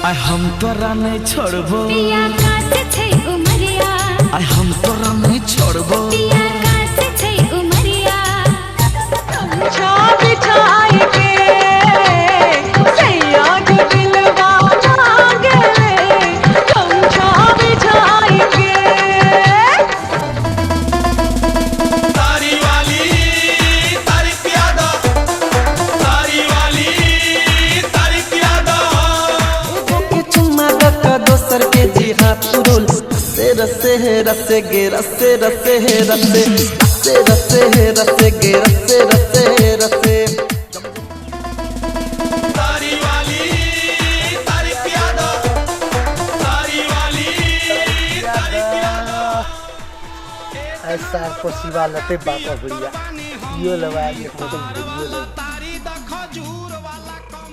आइ हम तोरा नहीं छोड़बो। पिया कास छै उमरिया। आइ हम तोरा नहीं छोड़बो। पिया कास छै उमरिया। गमछा बिछाई के सैया के दिलवा मांगले, गमछा बिछाई के। तारी वाली तारी प्यादा, तारी वाली तारी प्यादा। के चुम्मा दक दोसर के जी हाथ उड़ोल। रसे रसे हे रसे गे रसे रसे हे रसे रसे रसे हे रसे गे रसे रसे हे रसे। तारी वाली तारी प्यादा, तारी वाली तारी प्यादा। ऐसा पसीबा लते बापा भैया यो लगा एक बोतल भरियो लगा। तारी द खजूर वाला कम।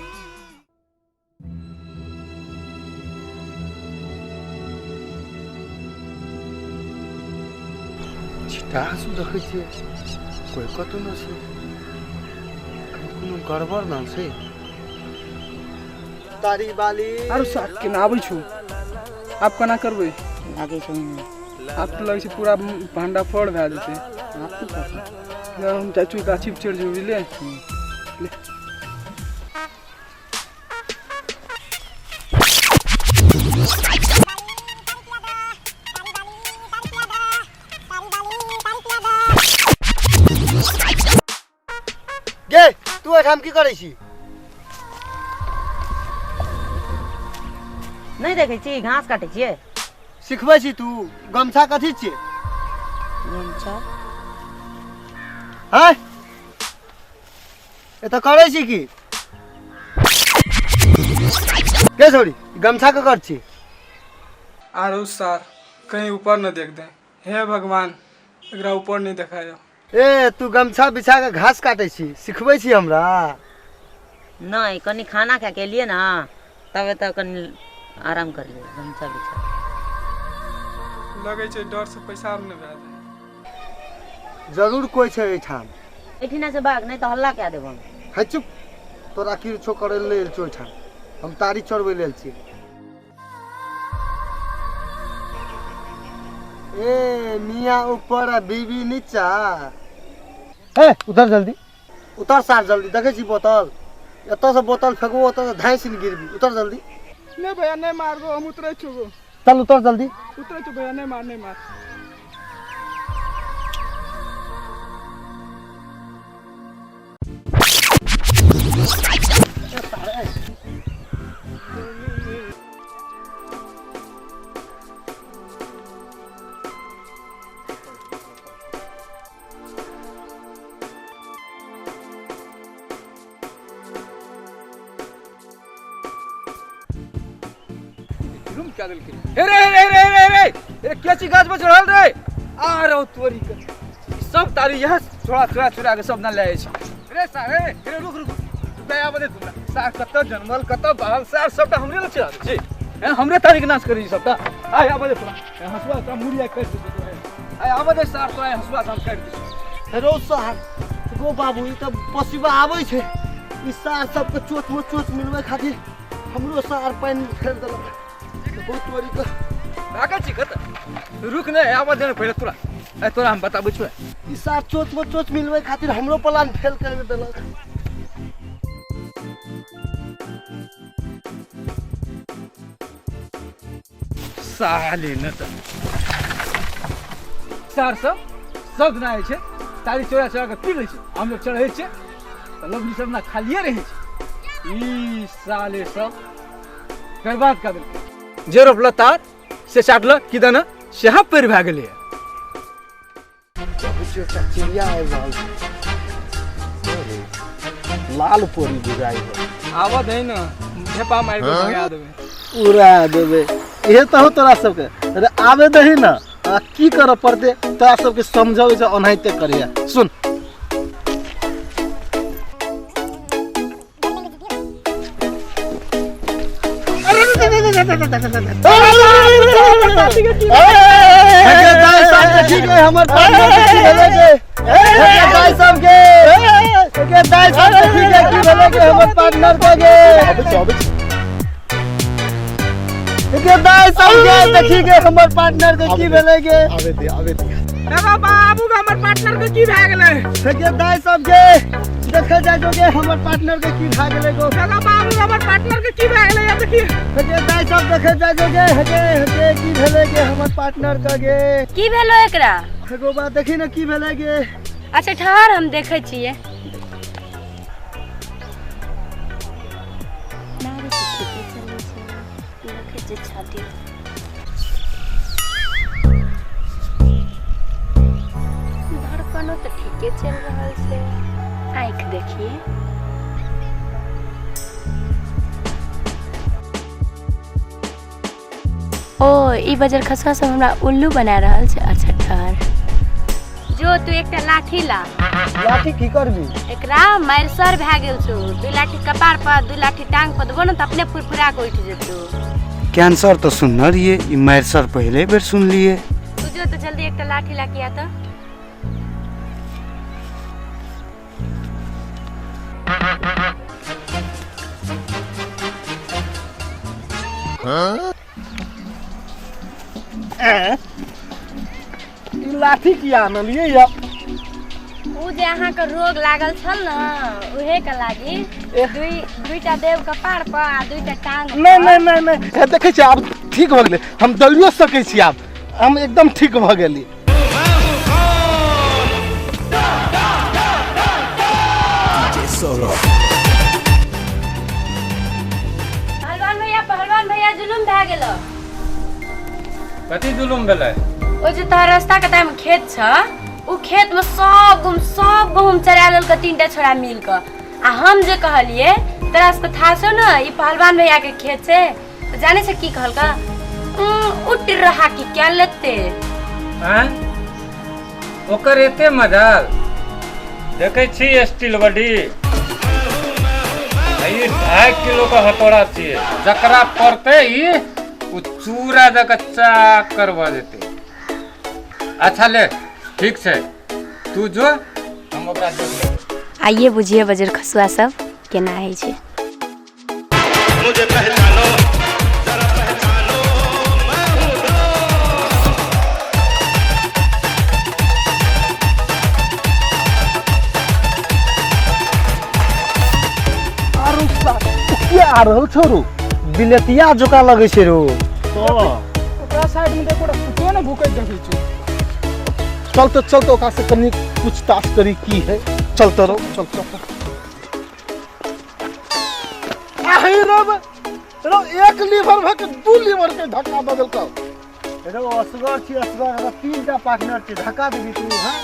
छिटासु देखै छियै कोइ कतौ न छै, कहीं कोनो गड़बड़ न छै। तारी बाली आरो साग केना आबै छौ? आब केना करबै? लागै छौ ओहिमे। आब तऽ लगै छै पूरा भंडा फोड़ भए जेतै। आब की करबै? ले, हम चाचू गाछी पर चढ़ि जेबै, बुझलियै? ले। गे तू एठाम की करै छी? नहि देखै छी घास काटै छियै। सिखबै छी तू? गमछा कथी छियै? गमछा। हैं एतऽ करै छी की? गे छोरी गमछा ककर छी? आरो सार कहीं ऊपर न देख दे। हे भगवान, एकरा ऊपर नहीं देखायो। ए तू गमछा बिछा के घास काटै छी, सिखबै छी हमरा? नहि, कनि खाना खा के एलियै ने तब एतऽ कनि आराम करलियै गमछा बिछा। लगै छै डर से पैसा नहि भए जाय। जरूर कोइ छै एहिठाम। एहिठिना से भाग, नहि तऽ हल्ला कए देब हम। है चुप, तोरा की छो करै लेल आयल छौ एहिठाम? हम तारी चढ़बै लेल छी। ए मियाँ ऊपर आ बीबी नीचा। हे उतर जल्दी, उतर सार जल्दी। देखै छी बोतल, एतऽ से बोतल फेकबो ओतऽ से धाँसि ने गिरबी। उतर जल्दी। नहीं भैया नहीं मार गो, हम उतरे छो गो। चल उतर जल्दी। उतरे छो भैया, नहीं मार नहीं मार। रूम क्या देलकै? हे रे हे रे हे रे हे रे, के छी गाछ पर चढ़ल रे? आ रहो तोरी के सब तारी यहाँ चोरा चोरा चोरा के सब ना ले छै। रे सार रे रे रुक रुक दया बदे तुमरा सार कतऽ जन्मल कतऽ बहल सार सबटा हमरे लग चला छै। हैं हमरे तारी के नाश करी सबटा। आय आबे दे तोरा हंसुआ तोरा मुड़िया काटि देतौ तोरा। आय आबे दे सार तोरा हंसुआ से हम काटि देतौ। रो सार गो बाबू, ई तऽ पसीबा आबै छै। ई सार सबके चोट में चोट मिलबै खातिर हमरो सार पानि फेर देलक। बहुत तोरी के भागै छी कतऽ? रुक नहि, आबऽ दे ने पहिले तोरा। आय तोरा हम बताबै छियौ। ई सार चोट में चोट मिलबै खातिर हमरो प्लान फेल कर देलक। साले न तऽ सार सब सब दिना होइ छै तारी चोरा चोरा के पी लै छै। हम लोग चढ़ै छियै तऽ लवली सब ना खालिए रहै छै। ई साले सब बर्बाद कऽ देलकै। जे रोपल तार से चाटलक कि दना सेहा पैर भए गेलैए। एकटा चिड़िया आबि रहल छै, लाल पोरी बुझाइ है। आबऽ दही ने, ढेपा मारि कऽ भगा देबै, उड़ा देबै। इहे तऽ हौ तोरा सबके। अरे आबे दही ने, आ की करऽ पड़तै तोरा सबके समझबै छै ओनाहिते करिहे। सुन ठीक है, हमर पार्टनर के की भेलै गे? हे दाइ सबके, हे दाइ सबके ठीक है, की भेलै गे हमर पार्टनर के गे? आबै छी, आबै छी। गे दाइ सब गे देखी गे हमर पार्टनर के की भेलै गे। आबे दे आबे दे। दादा बाबू के हमर पार्टनर के की भए गेलै? हे गे दाइ सब गे देखे जाय जो गे हमर पार्टनर के की भए गेलै गो। दादा बाबू के हमर पार्टनर के की भए गेलै? अब देखी हे गे दाइ सब देखे जाय जो गे हे गे हे गे की भेलै गे हमर पार्टनर के गे। की भेलो एकरा? हे गो बा देखी ने की भेलै गे। अच्छा ठहर हम देखै छियै। धड़कनो तऽ ठीके चलि रहल छै। आँखि देखिए। ओ ई बजर खसुआ सब हमरा उल्लू बना रहल छै। अच्छा ठहर जो तू एकटा लाठी ला। लाठी की करबी? एकरा मारि सर भए गेल छौ। 2 लाठी कपार पर 2 लाठी टांग पर देबो ने तऽ अपने फुरफुरा के उठि जेतौ। कैंसर तो सुनने रहिए, ई मारि सर पहले बेर सुनलिए। तू जो तो जल्दी एकटा लाठी ला के आ तऽ। ई लाठी किया आनलियै या? उ जे अहाँके रोग लागल छल न उहे के लागी दुईटा देव कपार पर आ 2टा टांग पर। नहीं नहीं नहीं नहीं, हे देखै छी आब ठीक भऽ गेलै, हम दौड़ियो सकै छी आब, हम एकदम ठीक भऽ गेली। पहलवान भैया पहलवान भैया जुलुम भए गेल। कथी जुलुम भेलै? ओ जे तोहर रास्ता के तामे खेत छ उ खेत में सब गहुम चरा लेलक 3टा छोरा मिल के। आ हम जे कहलिए तोरा सबके था छौ न ई पहलवान भैया के खेत छै, त जाने छै की कहलका? उठ रहा की क्या लेते। हैं ओकर एते मजाल? देखै छी स्टील बॉडी, ई 2.5 किलो के हथौड़ा छियै, जकरा पड़तै ई उ चूरा जकाँ चाकर भऽ जेतै। अच्छा ले ठीक छै तू जो हम ओकरा देख लेबै। आइए बुझिए बजर खसुआ सब केना होइ छै। मुझे पहचानो जरा पहचानो मैं हूं आरो किया आ रहल छौ रो? बिलतिया जोका लगै छै रो। ओकरा साइड में देखो कुत्तो ने भूकैत देखै छै। चल तो चल तो ओकरा से कनी पूछताछ करी की है। चल तो रो चल चल। आही रो रो 1 लीवर भके 2 लीवर के धक्का बदल कर। रो असगर छी असगर, हमरा 3टा पार्टनर छी, धक्का देबी तू? हां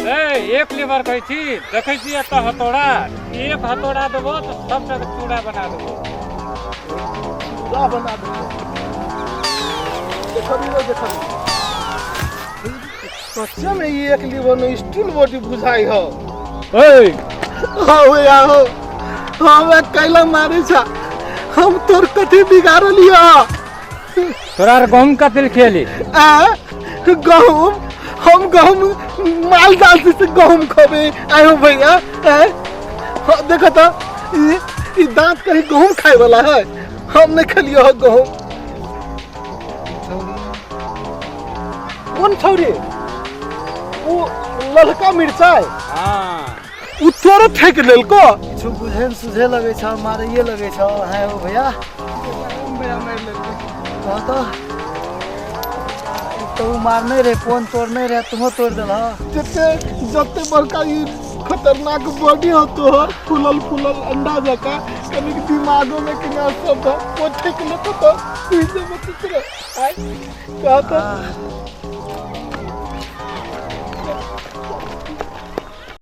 ए 1 लीवर कहै छी, देखै छी एतऽ हथौड़ा, 1 हथौड़ा देबो तऽ सबटा के चूड़ा बना देबो। चूड़ा बना देबो। देखबी रो देखबी सच्चे में ये 1 लीवर में स्टील बॉडी बुझाई हो। ए हाँ भैया हो, हम कैला मारे छा, हम तोर कथी बिगाड़लिया? तोरा आर गहूम कथी खेली? आ गहूम? हम गहूम माल जाल से गहूम खबे आयो भैया। देखो तो ये दांत कहीं गहूम खाए वाला है, हम नहीं खेलियो हो गहूम। कौन छौरी? वो ललका मिर्चाई। हाँ उ तोरो फेंक लेलको। किछु बुझे न सुझे लगै छ, मारैए लगै छ। हैं ओ भैया भैया मारि लेलकै। कह तो एक तो उ मारने रहे, फोन तोड़ने रहे, तुमो तोड़ देलह। जते जते बड़का ई खतरनाक बॉडी हो तोहर, फूलल फूलल अंडा जका, कनिक दिमागो में किना सब वो फेंक लेतो तो तुझे मत रे। आय कह तो